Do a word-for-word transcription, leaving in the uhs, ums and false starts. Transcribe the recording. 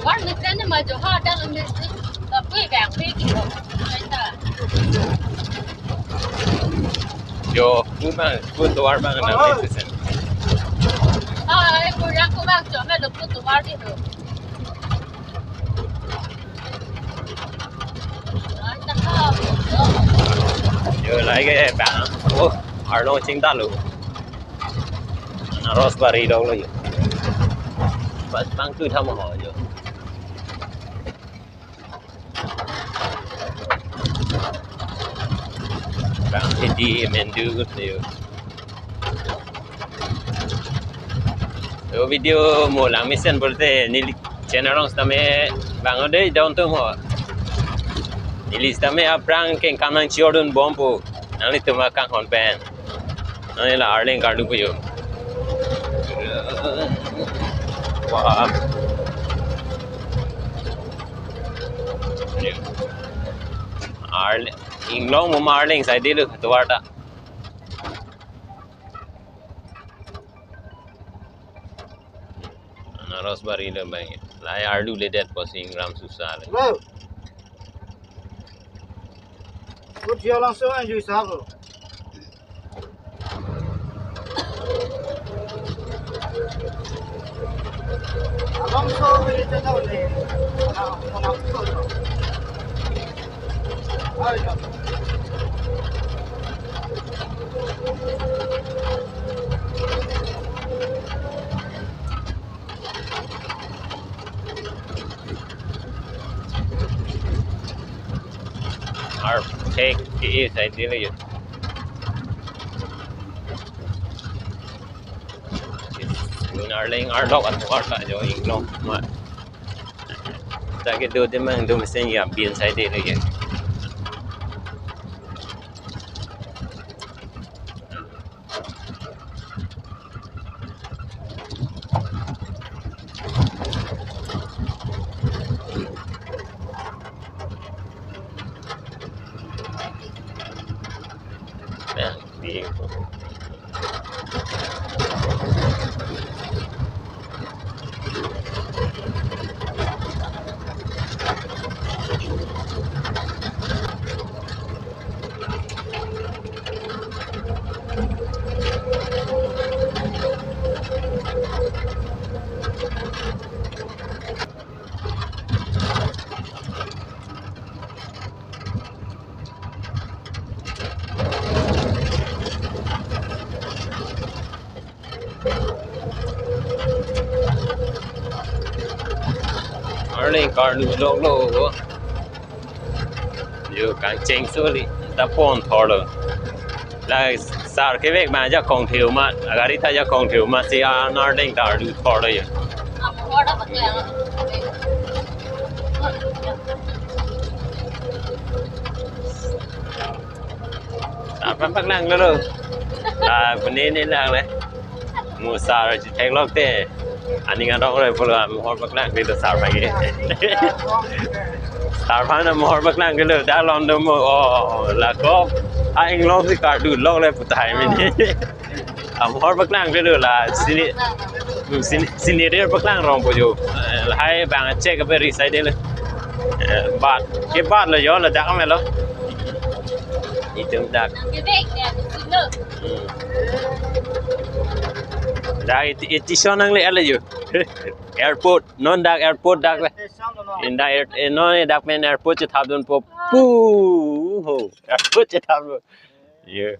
Tovar mesen ma jo ha dang mesen. Tapi bang ni kilo. Kaita. Jo, pu bang, pu tovar bang na mesen. Ah, eh, pu yang pu bang jo me lo pu tovar di lo. Kaita ha. Jo, lahai ke bang. Oh, arlo chingta lo. Anaros bari dong lo jo. Pas bang tu tham ho jo. Bang hidi mendu jo. Jo video mo lang mesen pulote neli channel along sitame bang ode dong tum ho. Neli sitame aphrang kengkam nangchijordun bompo. Nanglitum akanghon pen. Nangli la Arleng karlu pu jo. Wah. Arleng, Inglong mo ma Arleng side lo tovar ta. Anaros bari lo bang. Lahai arlu ledet posing ram susah le. Hello. Kut dia langsung aja usaha ko. Abang so beri tahu ni. Anak, anak ko. Ayo. Ar thek ke side lo jo. Arleng arlok atovar ta jo Inglong ma. Ta kedo de mang do mesen ya bin side lo jo. Arleng karlu lok lo. Jo kangcheng soli ta pon thor lo. La sar kevek ma ajakong theu ma, gari ta ajakong theu ma si an Arleng ta arlu thor lo jo. Sar aphan paklang lo lo. La pune ne lang le. Mo sar chetheklok te. Aning arong roi pulo mohor paklang kle lo sar aphan ke. Sar aphan mohor paklang kle lo dak lom do mo. Oh, la ko. A Inglong si karlu lok le pu tahai mini. Mohor paklang kle lo la sini. Sini, sini rir paklang rong po jo. Eh, lahai bang check ape ri side lo. Eh, bat. Ke bat lo jo ladak me lo. Itum dak. Hmm. Dak iti, iti son nangle lo jo. Airport, non dak airport dak le. Inda air, eh, non dak pen airport chethapdunpo. Pu ho. Airport chethapdun. Ye.